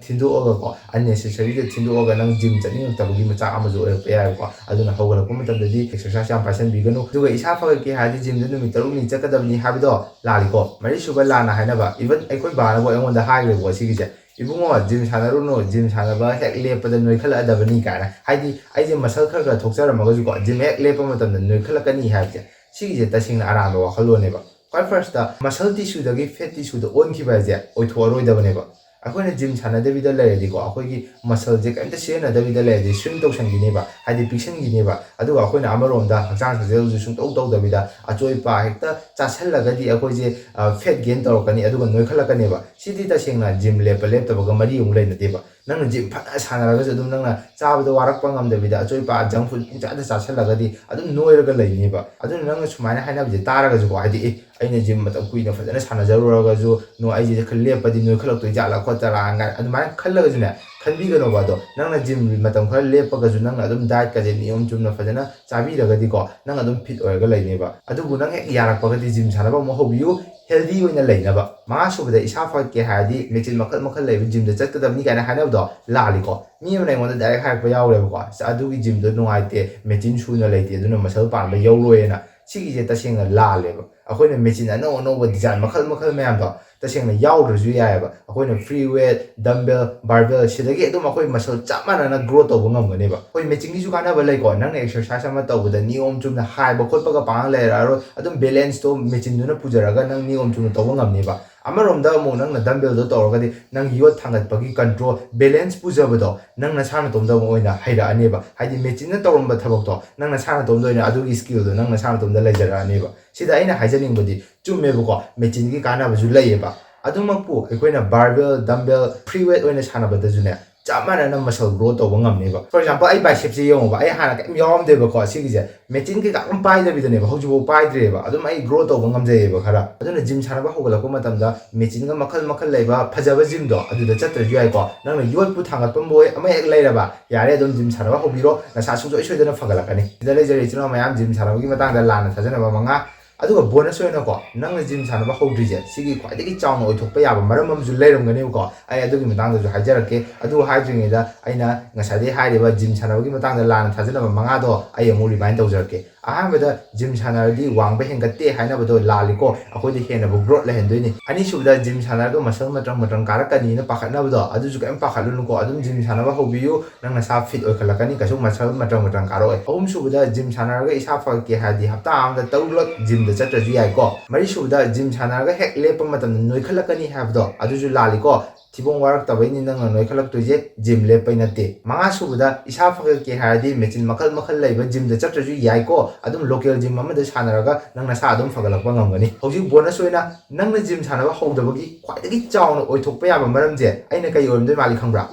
ꯊꯤꯟꯗꯣꯛꯑꯒꯀꯣ, unnecessary ꯗ ꯊꯤꯟꯗꯣꯛꯑꯒ ꯅꯪ ꯖꯤꯝ ꯆꯠꯅꯤꯡꯉꯛꯇꯕꯒꯤ ꯃꯆꯥꯛ ꯑꯃꯁꯨ ꯑꯣꯏꯔꯛꯄ ꯌꯥꯏꯕꯀꯣ꯫ ꯑꯗꯨꯅ ꯍꯧꯒꯠꯂꯛꯄ ꯃꯇꯝꯗꯗꯤ ꯑꯦꯛꯁꯔꯁꯥꯏꯁ ꯌꯥꯝ ꯄꯥꯏꯁꯟꯕꯤꯒꯅꯨ꯫ ꯑꯗꯨꯒ ꯏꯁꯥ ꯐꯒꯠꯀꯦ ꯍꯥꯏꯔꯗꯤ ꯖꯤꯝꯗ ꯅꯨꯃꯤꯠ ꯇꯔꯨꯛꯅꯤ ꯆꯠꯀꯗꯕꯅꯤ ꯍꯥꯏꯕꯗꯣ ꯂꯥꯜꯂꯤꯀꯣ꯫ ꯃꯔꯤꯁꯨꯕ ꯂꯥꯟꯅ ꯍꯥꯏꯅꯕ, even ꯑꯩꯈꯣꯏ ꯕꯥꯅꯕꯨ ꯑꯩꯉꯣꯟꯗ ꯍꯥꯏꯈ꯭ꯔꯦꯕꯀꯣ ꯁꯤꯒꯤꯁꯦ, "ꯏꯕꯨꯡꯉꯣ, ꯖꯤꯝ ꯁꯥꯟꯅꯔꯨꯅꯨ, ꯖꯤꯝ ꯁꯥꯟꯅꯕ ꯍꯦꯛ ꯂꯦꯞꯄꯗ ꯅꯣꯏꯈꯠꯂꯛꯑꯗꯕꯅꯤ" ꯀꯥꯏꯅ꯫ ꯍꯥꯏꯗꯤ ꯑꯩꯁꯦ ꯃꯁꯜ ꯈꯔ ꯈꯔ ꯊꯣꯛꯆꯔꯝꯃꯒꯁꯨꯀꯣ, ꯖꯤꯝ ꯍꯦꯛ ꯂꯦꯞꯄ ꯃꯇꯝꯗ ꯅꯣꯏꯈꯠꯂꯛꯀꯅꯤ ꯍꯥꯏꯕꯁꯦ, ꯁꯤꯒꯤꯁꯦ ꯇꯁꯦꯡꯅ ꯑꯔꯥꯟꯕ ꯋꯥꯈꯜꯂꯣꯟꯅꯦꯕ꯫ ꯈ꯭ꯋꯥꯏ ꯐꯥꯔꯁꯇ ꯃꯁꯜ ꯇꯤꯁꯨꯗꯒꯤ ꯐꯦꯠ ꯇꯤꯁꯨꯗ ꯑꯣꯟꯈꯤꯕ ꯍꯥꯏꯁꯦ ꯑꯣꯏꯊꯣꯛꯑꯔꯣꯏꯗꯕꯅꯦꯕ꯫ ꯑꯩꯈꯣꯏꯅ ꯖꯤꯝ ꯁꯥꯟꯅꯗꯕꯤꯗ ꯂꯩꯔꯗꯤꯀꯣ, ꯑꯩꯈꯣꯏꯒꯤ ꯃꯁꯜꯁꯦ ꯀꯔꯤꯝꯇ ꯁꯤꯖꯤꯟꯅꯗꯕꯤꯗ ꯂꯩꯔꯗꯤ ꯁ꯭ꯔꯤꯡ ꯇꯧꯁꯟꯈꯤꯅꯦꯕ, ꯍꯥꯏꯗꯤ ꯄꯤꯛꯁꯟꯈꯤꯅꯦꯕ꯫ ꯑꯗꯨꯒ ꯑꯩꯈꯣꯏꯅ ꯑꯃꯔꯣꯝꯗ ꯍꯛꯆꯥꯡ ꯁꯥꯖꯦꯜꯁꯨ ꯁꯨꯡꯇꯧ ꯇꯧꯗꯕꯤꯗ ꯑꯆꯣꯏꯄ ꯍꯦꯛꯇ ꯆꯥꯁꯜꯂꯒꯗꯤ ꯑꯩꯈꯣꯏꯁꯦ, ꯑ, ꯐꯦꯠ ꯒꯦꯟ ꯇꯧꯔꯛꯀꯅꯤ, ꯑꯗꯨꯒ ꯅꯣꯏꯈꯠꯂꯛꯀꯅꯦꯕ꯫ ꯁꯤꯗꯤ ꯇꯁꯦꯡꯅ ꯖꯤꯝ ꯂꯦꯞꯄ ꯂꯦꯞꯇꯕꯒ ꯃꯔꯤ ꯑꯃꯨꯛ ꯂꯩꯅꯗꯦꯕ꯫ ꯅꯪꯅ ꯖꯤꯝ ꯐꯅ ꯁꯥꯟꯅꯔꯒꯁꯨ ꯑꯗꯨꯝ ꯅꯪꯅ ꯆꯥꯕꯗ ꯋꯥꯔꯛꯄ ꯉꯝꯗꯕꯤꯗ ꯑꯆꯣꯏꯄ ꯖꯪꯛ ꯐꯨꯗ ꯄꯨꯡꯆꯥꯗ ꯆꯥꯁꯜꯂꯒꯗꯤ ꯑꯗꯨꯝ ꯅꯣꯏꯔꯒ ꯂꯩꯅꯦꯕ꯫ ꯑꯗꯨꯅ ꯅꯪꯅ ꯁꯨꯃꯥꯏꯅ ꯍꯥꯏꯅꯕꯁꯦ ꯇꯥꯔꯒꯁꯨꯀꯣ, ꯍꯥꯏꯗꯤ, "ꯑꯦ, ꯑꯩꯅ ꯖꯤꯝ ꯃꯇꯝ ꯀꯨꯏꯅ ꯐꯖꯅ ꯁꯥꯟꯅꯖꯔꯨꯔꯒꯁꯨ ꯅꯣ ꯑꯩꯁꯦ ꯈꯔ ꯂꯦꯞꯄꯗꯤ ꯅꯣꯏꯈꯠꯂꯛꯇꯣꯏ ꯖꯥꯠꯂꯥ ꯈꯣꯠꯇꯔꯥ?" ꯀꯥꯏꯅ ꯑꯗꯨꯃꯥꯏꯅ ꯈꯜꯂꯒꯁꯨꯅꯦ, ꯈꯟꯕꯤꯒꯅꯣꯕ꯫ ꯑꯗꯣ ꯅꯪꯅ ꯖꯤꯝ ꯃꯇꯝ ꯈꯔ ꯂꯦꯞꯄꯒꯁꯨ ꯅꯪꯅ ꯑꯗꯨꯝ ꯗꯥꯏꯠꯀꯁꯦ ꯅꯤꯌꯣꯝ ꯆꯨꯝꯅ ꯐꯖꯅ ꯆꯥꯕꯤꯔꯒꯗꯤꯀꯣ, ꯅꯪ ꯑꯗꯨꯝ ꯐꯤꯠ ꯑꯣꯏꯔꯒ ꯂꯩꯅꯦꯕ꯫ ꯑꯗꯨꯕꯨ ꯅꯪ ꯍꯦꯛ ꯌꯥꯔꯛꯄꯒꯗꯤ ꯖꯤꯝ ꯁꯥꯟꯅꯕ ꯑꯃꯨꯛ ꯍꯧꯕꯤꯌꯨ, ꯍꯦꯜꯗꯤ ꯑꯣꯏꯅ ꯂꯩꯅꯕ꯫ ꯃꯉꯥꯁꯨꯕꯗ ꯏꯁꯥ ꯐꯒꯠꯀꯦ ꯍꯥꯏꯔꯗꯤ ꯃꯦꯆꯤꯟ ꯃꯈꯜ ꯃꯈꯜ ꯂꯩꯕ ꯖꯤꯝꯗ ꯆꯠꯀꯗꯕꯅꯤ ꯀꯥꯏꯅ ꯍꯥꯏꯅꯕꯗꯣ ꯂꯥꯜꯂꯤꯀꯣ꯫ ꯃꯤ ꯑꯃꯅ ꯑꯩꯉꯣꯟꯗ ꯗꯥꯏꯔꯦꯛ ꯍꯥꯏꯔꯛꯄ ꯌꯥꯎꯔꯦꯕꯀꯣ, "ꯑꯁ, ꯑꯗꯨꯒꯤ ꯖꯤꯝꯗꯣ ꯅꯨꯡꯉꯥꯏꯇꯦ, ꯃꯦꯆꯤꯟ ꯁꯨꯅ ꯂꯩꯇꯦ, ꯑꯗꯨꯅ ꯃꯁꯜ ꯄꯥꯟꯕ ꯌꯧꯔꯣꯏꯅ"꯫ ꯁꯤꯒꯤꯁꯦ ꯇꯁꯦꯡꯅ ꯂꯥꯜꯂꯦꯕ꯫ ꯑꯩꯈꯣꯏꯅ ꯃꯦꯆꯤꯟ ꯑꯅꯧ ꯑꯅꯧꯕ ꯗꯤꯖꯥꯏꯟ ꯃꯈꯜ ꯃꯈꯜ ꯃꯌꯥꯝꯗꯣ ꯇꯁꯦꯡꯅ ꯌꯥꯎꯗ꯭ꯔꯁꯨ ꯌꯥꯏꯑꯕ꯫ ꯑꯩꯈꯣꯏꯅ ꯐ꯭ꯔꯤ ꯋꯦꯠ, ꯗꯝꯕꯦꯜ, ꯕꯥꯔꯕꯦꯜ, ꯁꯤꯗꯒꯤ ꯑꯗꯨꯝ ꯑꯩꯈꯣꯏ ꯃꯁꯜ ꯆꯞ ꯃꯥꯟꯅꯅ ꯒ꯭ꯔꯣ ꯇꯧꯕ ꯉꯝꯒꯅꯦꯕ꯫ ꯍꯣꯏ, ꯃꯦꯆꯤꯟꯒꯤꯁꯨ ꯀꯥꯟꯅꯕ ꯂꯩꯀꯣ꯫ ꯅꯪꯅ ꯑꯦꯛꯁꯔꯁꯥꯏꯁ ꯑꯃ ꯇꯧꯕꯗ ꯅꯤꯌꯣꯝ ꯆꯨꯝꯅ ꯍꯥꯏꯕ ꯈꯣꯠꯄꯒ ꯄꯥꯡ ꯂꯩꯔꯛꯑꯔꯣꯏ꯫ ꯑꯗꯨꯝ ꯕꯦꯂꯦꯟꯁꯇꯣ ꯃꯦꯆꯤꯟꯗꯨꯅ ꯄꯨꯖꯔꯒ ꯅꯪ ꯅꯤꯌꯣꯝ ꯆꯨꯝꯅ ꯇꯧꯕ ꯉꯝꯅꯦꯕ꯫ ꯑꯃꯔꯣꯝꯗ ꯑꯃꯨꯛ ꯅꯪꯅ ꯗꯝꯕꯦꯜꯗꯣ ꯇꯧꯔꯒꯗꯤ ꯅꯪ ꯌꯣꯠ ꯊꯥꯡꯒꯠꯄꯒꯤ ꯀꯟꯇ꯭ꯔꯣꯜ, ꯕꯦꯂꯦꯟꯁ ꯄꯨꯖꯕꯗꯣ ꯅꯪ ꯅꯁꯥ ꯅꯇꯣꯝꯗ ꯑꯃꯨꯛ ꯑꯣꯏꯅ ꯍꯩꯔꯛꯑꯅꯦꯕ꯫ ꯍꯥꯏꯗꯤ ꯃꯦꯆꯤꯟꯅ ꯇꯧꯔꯝꯕ ꯊꯕꯛꯇꯣ ꯅꯪ ꯅꯁꯥ ꯅꯇꯣꯝꯗ ꯑꯣꯏꯅ ꯑꯗꯨꯒꯤ ꯁ꯭ꯀꯤꯜꯗꯣ ꯅꯪ ꯅꯁꯥ ꯅꯇꯣꯝꯗ ꯂꯩꯖꯔꯛꯑꯅꯦꯕ꯫ ꯁꯤꯗ ꯑꯩꯅ ꯍꯥꯏꯖꯅꯤꯡꯕꯗꯤ ꯆꯨꯝꯃꯦꯕꯀꯣ, ꯃꯦꯆꯤꯟꯒꯤ ꯀꯥꯟꯅꯕꯁꯨ ꯂꯩꯌꯦꯕ꯫ ꯑꯗꯨꯃꯛꯄꯨ ꯑꯩꯈꯣꯏꯅ ꯕꯥꯔꯕꯦꯜ, ꯗꯝꯕꯦꯜ, ꯐ꯭ꯔꯤ ꯋꯦꯠ ꯑꯣꯏꯅ ꯁꯥꯟꯅꯕꯗꯁꯨꯅꯦ, ꯆꯞ ꯃꯥꯟꯅꯅ ꯃꯁꯜ ꯒ꯭ꯔꯣ ꯇꯧꯕ ꯉꯝꯅꯦꯕ꯫ ꯐꯣꯔ ꯑꯦꯛꯖꯥꯝꯄꯜ, ꯑꯩ ꯕꯥꯏꯁꯦꯞꯁꯦ ꯌꯦꯡꯉꯣꯕ, ꯑꯩ ꯍꯥꯟꯅ ꯀꯩꯝ ꯌꯥꯎꯔꯝꯗꯦꯕꯀꯣ ꯁꯤꯒꯤꯁꯦ, ꯃꯦꯆꯤꯟ ꯀꯩꯀꯥ ꯑꯗꯨꯝ ꯄꯥꯏꯗꯕꯤꯗꯅꯦꯕ ꯍꯧꯖꯤꯛꯐꯥꯎ ꯄꯥꯏꯗ꯭ꯔꯤꯑꯕ꯫ ꯑꯗꯨꯝ ꯑꯩ ꯒ꯭ꯔꯣ ꯇꯧꯕ ꯉꯝꯖꯩꯌꯦꯕ ꯈꯔ꯫ ꯑꯗꯨꯅ ꯖꯤꯝ ꯁꯥꯟꯅꯕ ꯍꯧꯒꯠꯂꯛꯄ ꯃꯇꯝꯗ ꯃꯦꯆꯤꯟꯒ ꯃꯈꯜ ꯃꯈꯜ ꯂꯩꯕ ꯐꯖꯕ ꯖꯤꯝꯗꯣ ꯑꯗꯨꯗ ꯆꯠꯇ꯭ꯔꯁꯨ ꯌꯥꯏꯀꯣ꯫ ꯅꯪꯅ ꯌꯣꯠꯄꯨ ꯊꯥꯡꯒꯠꯄꯕꯨ ꯑꯣꯏ, ꯑꯃ ꯍꯦꯛ ꯂꯩꯔꯕ ꯌꯥꯔꯦ, ꯑꯗꯨꯝ ꯖꯤꯝ ꯁꯥꯟꯅꯕ ꯍꯧꯕꯤꯔꯣ, ꯅꯁꯥ ꯁꯨꯡꯁꯣꯏ ꯁꯣꯏꯗꯅ ꯐꯒꯠꯂꯛꯀꯅꯤ꯫ ꯁꯤꯗ ꯂꯩꯖꯔꯤ ꯏꯆꯤꯜ ꯏꯅꯥꯎ ꯃꯌꯥꯝ, ꯖꯤꯝ ꯁꯥꯟꯅꯕꯒꯤ ꯃꯇꯥꯡꯗ ꯂꯥꯟꯅ ꯊꯥꯖꯅꯕ ꯃꯉꯥ꯫ ꯑꯗꯨꯒ ꯕꯣꯅꯁ ꯑꯣꯏꯅꯀꯣ, ꯅꯪꯅ ꯖꯤꯝ ꯁꯥꯟꯅꯕ ꯍꯧꯗ꯭ꯔꯤꯁꯦ ꯁꯤꯒꯤ ꯈ꯭ꯋꯥꯏꯗꯒꯤ ꯆꯥꯎꯅ ꯑꯣꯏꯊꯣꯛꯄ ꯌꯥꯕ ꯃꯔꯝ ꯑꯃꯁꯨ ꯂꯩꯔꯝꯒꯅꯦꯕꯀꯣ꯫ ꯑꯩ ꯑꯗꯨꯒꯤ ꯃꯇꯥꯡꯗꯁꯨ ꯍꯥꯏꯖꯔꯛꯀꯦ꯫ ꯑꯗꯨ ꯍꯥꯏꯗ꯭ꯔꯤꯉꯩꯗ ꯑꯩꯅ ꯉꯁꯥꯏꯗꯩ ꯍꯥꯏꯔꯤꯕ ꯖꯤꯝ ꯁꯥꯟꯅꯕꯒꯤ ꯃꯇꯥꯡꯗ ꯂꯥꯟꯅ ꯊꯥꯖꯅꯕ ꯃꯉꯥꯗꯣ ꯑꯩ ꯑꯃꯨꯛ ꯔꯤꯃꯥꯏꯟ ꯇꯧꯖꯔꯛꯀꯦ꯫ ꯑꯍꯥꯟꯕꯗ, ꯖꯤꯝ ꯁꯥꯟꯅꯔꯗꯤ ꯋꯥꯡꯕ ꯍꯦꯟꯒꯠꯇꯦ ꯍꯥꯏꯅꯕꯗꯣ ꯂꯥꯜꯂꯤꯀꯣ, ꯑꯩꯈꯣꯏꯗ ꯍꯦꯟꯅꯕꯨ ꯒ꯭ꯔꯣꯠ ꯂꯩꯍꯟꯗꯣꯏꯅꯤ꯫ ꯑꯅꯤꯁꯨꯕꯗ, ꯖꯤꯝ ꯁꯥꯟꯅꯔꯒ ꯃꯁꯜ ꯃꯇ꯭ꯔꯪ ꯃꯇ꯭ꯔꯪ ꯀꯥꯔꯛꯀꯅꯤꯅ ꯄꯥꯈꯠꯅꯕꯗꯣ, ꯑꯗꯨꯁꯨ ꯀꯩꯝ ꯄꯥꯈꯠꯂꯨꯅꯨꯀꯣ, ꯑꯗꯨꯝ ꯖꯤꯝ ꯁꯥꯟꯅꯕ ꯍꯧꯕꯤꯌꯨ, ꯅꯪ ꯅꯁꯥ ꯐꯤꯠ ꯑꯣꯏꯈꯠꯂꯛꯀꯅꯤ, ꯀꯩꯁꯨ ꯃꯁꯜ ꯃꯇ꯭ꯔꯪ ꯃꯇ꯭ꯔꯪ ꯀꯥꯔꯛꯑꯣꯏ꯫ ꯑꯍꯨꯝꯁꯨꯕꯗ, ꯖꯤꯝ ꯁꯥꯟꯅꯔꯒ ꯏꯁꯥ ꯐꯒꯠꯀꯦ ꯍꯥꯏꯔꯗꯤ ꯍꯞꯇꯥ ꯑꯃꯗ ꯇꯔꯨꯛꯂꯛ ꯖꯤꯝꯗ ꯆꯠꯇ꯭ꯔꯁꯨ ꯌꯥꯏꯀꯣ꯫ ꯃꯔꯤꯁꯨꯕꯗ, ꯖꯤꯝ ꯁꯥꯟꯅꯔꯒ ꯍꯦꯛ ꯂꯦꯞꯄ ꯃꯇꯝꯗ ꯅꯣꯏꯈꯠꯂꯛꯀꯅꯤ ꯍꯥꯏꯕꯗꯣ, ꯑꯗꯨꯁꯨ ꯂꯥꯜꯂꯤꯀꯣ꯫ ꯊꯤꯕꯣꯡ ꯋꯥꯔꯛꯇꯕꯩꯅꯤ ꯅꯪꯅ ꯅꯣꯏꯈꯠꯂꯛꯇꯣꯏꯁꯦ, ꯖꯤꯝ ꯂꯦꯞꯄꯩ ꯅꯠꯇꯦ꯫ ꯃꯉꯥꯁꯨꯕꯗ, ꯏꯁꯥ ꯐꯒꯠꯀꯦ ꯍꯥꯏꯔꯗꯤ ꯃꯦꯆꯤꯟ ꯃꯈꯜ ꯃꯈꯜ ꯂꯩꯕ ꯖꯤꯝꯗ ꯆꯠꯇ꯭ꯔꯁꯨ ꯌꯥꯏꯀꯣ, ꯑꯗꯨꯝ ꯂꯣꯀꯦꯜ ꯖꯤꯝ ꯑꯃꯗ ꯁꯥꯟꯅꯔꯒ ꯅꯪ ꯅꯁꯥ ꯑꯗꯨꯝ ꯐꯒꯠꯂꯛꯄ ꯉꯝꯒꯅꯤ꯫ ꯍꯧꯖꯤꯛ ꯕꯣꯅꯁ ꯑꯣꯏꯅ, ꯅꯪꯅ ꯖꯤꯝ ꯁꯥꯟꯅꯕ ꯍꯧꯗꯕꯒꯤ ꯈ꯭ꯋꯥꯏꯗꯒꯤ ꯆꯥꯎꯅ ꯑꯣꯏꯊꯣꯛꯄ ꯌꯥꯕ ꯃꯔꯝꯁꯦ ꯑꯩꯅ ꯀꯩ ꯑꯣꯏꯔꯝꯗꯣꯏ ꯃꯥꯜꯂꯤ ꯈꯪꯕ꯭ꯔꯥ?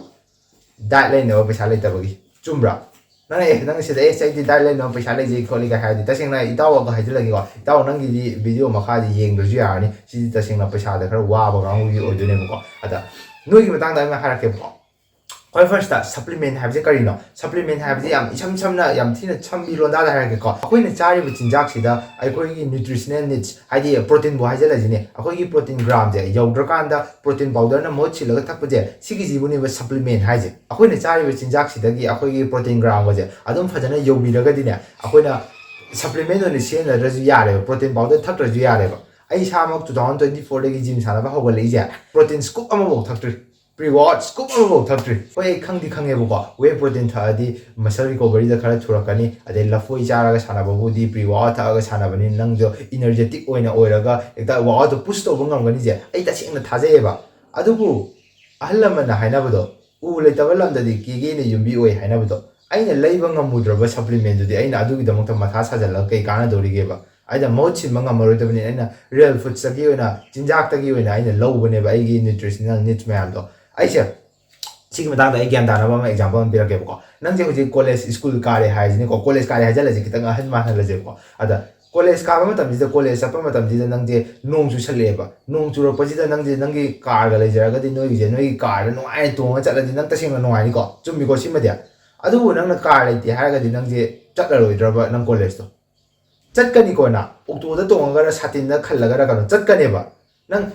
ꯗꯥꯏꯠ ꯂꯩꯅꯕ ꯄꯩꯁꯥ ꯂꯩꯇꯕꯒꯤ꯫ ꯆꯨꯝꯕ꯭ꯔꯥ? ꯅꯪ, "ꯑꯦ, ꯅꯪ ꯁꯤꯗ, ꯑꯦ, ꯑꯩꯗꯤ ꯗꯥꯏꯠ ꯂꯩꯅꯕ ꯄꯩꯁꯥ ꯂꯩꯖꯩ ꯈꯣꯠꯂꯤꯒ" ꯍꯥꯏꯔꯗꯤ, ꯇꯁꯦꯡꯅ ꯏꯇꯥꯎ ꯑꯗꯣ ꯍꯥꯏꯖꯤꯜꯂꯒꯦꯀꯣ, ꯏꯇꯥꯎ ꯅꯪꯒꯤꯗꯤ ꯚꯤꯗꯤꯑꯣ ꯃꯈꯥꯗꯤ ꯌꯦꯡꯗ꯭ꯔꯁꯨ ꯌꯥꯔꯅꯤ, ꯁꯤꯗꯤ ꯇꯁꯦꯡꯅ ꯄꯩꯁꯥꯗ ꯈꯔ ꯋꯥꯕ ꯀꯥꯡꯕꯨꯒꯤ ꯑꯣꯏꯗꯣꯏꯅꯦꯕꯀꯣ꯫ ꯑꯗ ꯅꯣꯏꯒꯤ ꯃꯇꯥꯡꯗ ꯑꯩꯅ ꯍꯥꯏꯔꯛꯀꯦꯕꯀꯣ꯫ ꯈ꯭ꯋꯥꯏ ꯐꯥꯔꯁꯇ, ꯁꯄ꯭ꯂꯤꯃꯦꯟ ꯍꯥꯏꯕꯁꯦ ꯀꯔꯤꯅꯣ? ꯁꯄ꯭ꯂꯤꯃꯦꯟ ꯍꯥꯏꯕꯁꯦ ꯌꯥꯝ ꯏꯁꯝ ꯁꯝꯅ, ꯌꯥꯝ ꯊꯤꯅ ꯁꯝꯕꯤ ꯂꯣꯟꯗꯥꯗ ꯍꯥꯏꯔꯛꯀꯦꯀꯣ꯫ ꯑꯩꯈꯣꯏꯅ ꯆꯥꯔꯤꯕ ꯆꯤꯟꯖꯥꯛꯁꯤꯗ ꯑꯩꯈꯣꯏꯒꯤ ꯅ꯭ꯌꯨꯇ꯭ꯔꯤꯁꯅꯦꯜ ꯅꯤꯗꯁ, ꯍꯥꯏꯗꯤ ꯄ꯭ꯔꯣꯇꯤꯟꯕꯨ ꯍꯥꯏꯖꯤꯜꯂꯁꯤꯅꯦ, ꯑꯩꯈꯣꯏꯒꯤ ꯄ꯭ꯔꯣꯇꯤꯟ ꯒ꯭ꯔꯥꯝꯁꯦ ꯌꯧꯗ꯭ꯔꯀꯥꯟꯗ ꯄ꯭ꯔꯣꯇꯤꯟ ꯄꯥꯎꯗꯔꯅ ꯃꯍꯨꯠ ꯁꯤꯜꯂꯒ ꯊꯛꯄꯁꯦ, ꯁꯤꯒꯤꯁꯤꯕꯨꯅꯦꯕ ꯁꯄ꯭ꯂꯤꯃꯦꯟ ꯍꯥꯏꯁꯦ꯫ ꯑꯩꯈꯣꯏꯅ ꯆꯥꯔꯤꯕ ꯆꯤꯟꯖꯥꯛꯁꯤꯗꯒꯤ ꯑꯩꯈꯣꯏꯒꯤ ꯄ꯭ꯔꯣꯇꯤꯟ ꯒ꯭ꯔꯥꯝꯒꯁꯦ ꯑꯗꯨꯝ ꯐꯖꯅ ꯌꯧꯕꯤꯔꯒꯗꯤꯅꯦ, ꯑꯩꯈꯣꯏꯅ ꯁꯄ꯭ꯂꯤꯃꯦꯟ ꯑꯣꯏꯅ ꯁꯤꯖꯤꯟꯅꯗ꯭ꯔꯁꯨ ꯌꯥꯔꯦꯕ, ꯄ꯭ꯔꯣꯇꯤꯟ ꯄꯥꯎꯗꯔ ꯊꯛꯇ꯭ꯔꯁꯨ ꯌꯥꯔꯦꯕ꯫ ꯑꯩ ꯏꯁꯥꯃꯛ two thousand twenty fourꯗꯒꯤ ꯖꯤꯝ ꯁꯥꯟꯅꯕ ꯍꯧꯒꯠꯂꯛꯏꯁꯦ, ꯄ꯭ꯔꯣꯇꯤꯟ ꯁ꯭ꯀꯨꯞ ꯑꯃꯐꯥꯎ ꯊꯛꯇ꯭ꯔꯤ꯫ ꯄ꯭ꯔꯤ ꯋꯥꯔꯛ ꯁ꯭ꯀꯨꯞ ꯑꯃꯐꯥꯎ ꯊꯛꯇ꯭ꯔꯤ꯫ ꯍꯣꯏ, ꯑꯩ ꯈꯪꯗꯤ ꯈꯪꯉꯦꯕꯀꯣ, ꯋꯦ ꯄ꯭ꯔꯣꯇꯤꯟ ꯊꯛꯑꯗꯤ ꯃꯁꯜ ꯔꯤꯀꯣꯕꯔꯤꯗ ꯈꯔ ꯊꯨꯔꯛꯀꯅꯤ, ꯑꯗꯩ ꯂꯐꯣꯏ ꯆꯥꯔꯒ ꯁꯥꯟꯅꯕꯕꯨꯗꯤ ꯄ꯭ꯔꯤ ꯋꯥꯔꯛ ꯊꯛꯑꯒ ꯁꯥꯟꯅꯕꯅꯤ, ꯅꯪꯁꯨ ꯏꯅꯔꯖꯦꯇꯤꯛ ꯑꯣꯏꯅ ꯑꯣꯏꯔꯒ ꯍꯦꯛꯇ ꯋꯥꯔꯛ ꯑꯥꯎꯠꯇꯣ ꯄꯨꯁ ꯇꯧꯕ ꯉꯝꯒꯅꯤꯁꯦ ꯑꯩ ꯇꯁꯦꯡꯅ ꯊꯥꯖꯩꯌꯦꯕ꯫ ꯑꯗꯨꯕꯨ ꯑꯍꯜ ꯂꯃꯟꯅ ꯍꯥꯏꯅꯕꯗꯣ, "ꯎ ꯂꯩꯇꯕ ꯂꯝꯗꯗꯤ ꯀꯦꯒꯦꯅ ꯌꯨꯝꯕꯤ ꯑꯣꯏ" ꯍꯥꯏꯅꯕꯗꯣ, ꯑꯩꯅ ꯂꯩꯕ ꯉꯝꯃꯨꯗ꯭ꯔꯕ ꯁꯄ꯭ꯂꯤꯃꯦꯟꯗꯨꯗꯤ ꯑꯩꯅ ꯑꯗꯨꯒꯤꯗꯃꯛꯇ ꯃꯊꯥ ꯁꯥꯖꯜꯂꯒ ꯀꯩ ꯀꯥꯟꯅꯗꯧꯔꯤꯒꯦꯕ? ꯑꯩꯅ ꯃꯍꯨꯠ ꯁꯤꯟꯕ ꯉꯝꯃꯔꯣꯏꯗꯕꯅꯤꯅ ꯑꯩꯅ ꯔꯤꯌꯦꯜ ꯐꯨꯗꯁꯇꯒꯤ ꯑꯣꯏꯅ, ꯆꯤꯟꯖꯥꯛꯇꯒꯤ ꯑꯣꯏꯅ ꯑꯩꯅ ꯂꯧꯕꯅꯦꯕ ꯑꯩꯒꯤ ꯅ꯭ꯌꯨꯇ꯭ꯔꯤꯁꯅꯦꯜ ꯅꯤꯗꯁ ꯃꯌꯥꯝꯗꯣ꯫ ꯑꯩꯁꯦ ꯁꯤꯒꯤ ꯃꯇꯥꯡꯗ ꯑꯩ ꯒ꯭ꯌꯥꯟ ꯇꯥꯅꯕ ꯑꯃ ꯑꯦꯛꯖꯥꯝꯄꯜ ꯑꯃ ꯄꯤꯔꯛꯀꯦꯕꯀꯣ꯫ ꯅꯪꯁꯦ ꯍꯧꯖꯤꯛ ꯀꯣꯂꯦꯖ, ꯁ꯭ꯀꯨꯜ ꯀꯥꯔꯦ ꯍꯥꯏꯔꯁꯤꯅꯦꯀꯣ, ꯀꯣꯂꯦꯖ ꯀꯥꯔꯦ ꯍꯥꯏꯖꯜꯂꯁꯤ, ꯈꯤꯇꯪ ꯑꯍꯟ ꯃꯥꯟꯍꯜꯂꯁꯦꯕꯀꯣ꯫ ꯑꯗ ꯀꯣꯂꯦꯖ ꯀꯥꯕ ꯃꯇꯝꯁꯤꯗ, ꯀꯣꯂꯦꯖ ꯆꯠꯄ ꯃꯇꯝꯁꯤꯗ ꯅꯪꯁꯦ ꯅꯣꯡ ꯆꯨꯁꯜꯂꯛꯑꯦꯕ꯫ ꯅꯣꯡ ꯆꯨꯔꯛꯄꯁꯤꯗ ꯅꯪꯁꯦ ꯅꯪꯒꯤ ꯀꯥꯔꯒ ꯂꯩꯖꯔꯒꯗꯤ, ꯅꯣꯏꯒꯤꯁꯦ ꯅꯣꯏꯒꯤ ꯀꯥꯔꯗ ꯅꯨꯡꯉꯥꯏꯅ ꯇꯣꯡꯉ ꯆꯠꯂꯗꯤ ꯅꯪ ꯇꯁꯦꯡꯅ ꯅꯨꯡꯉꯥꯏꯅꯤꯀꯣ? ꯆꯨꯝꯃꯤꯀꯣ ꯁꯤꯃꯗꯤ? ꯑꯗꯨꯕꯨ ꯅꯪꯅ ꯀꯥꯔ ꯂꯩꯇꯦ ꯍꯥꯏꯔꯒꯗꯤ ꯅꯪꯁꯦ ꯆꯠꯂꯔꯣꯏꯗ꯭ꯔꯕ ꯅꯪ ꯀꯣꯂꯦꯖꯇꯣ? ꯆꯠꯀꯅꯤꯀꯣ ꯅꯪ꯫ ꯑꯣꯛꯇꯣꯗ ꯇꯣꯡꯉꯒꯔ ꯁꯥꯇꯤꯟꯗ ꯈꯜꯂꯒꯔ ꯀꯩꯅꯣ ꯆꯠꯀꯅꯦꯕ꯫ ꯅꯪ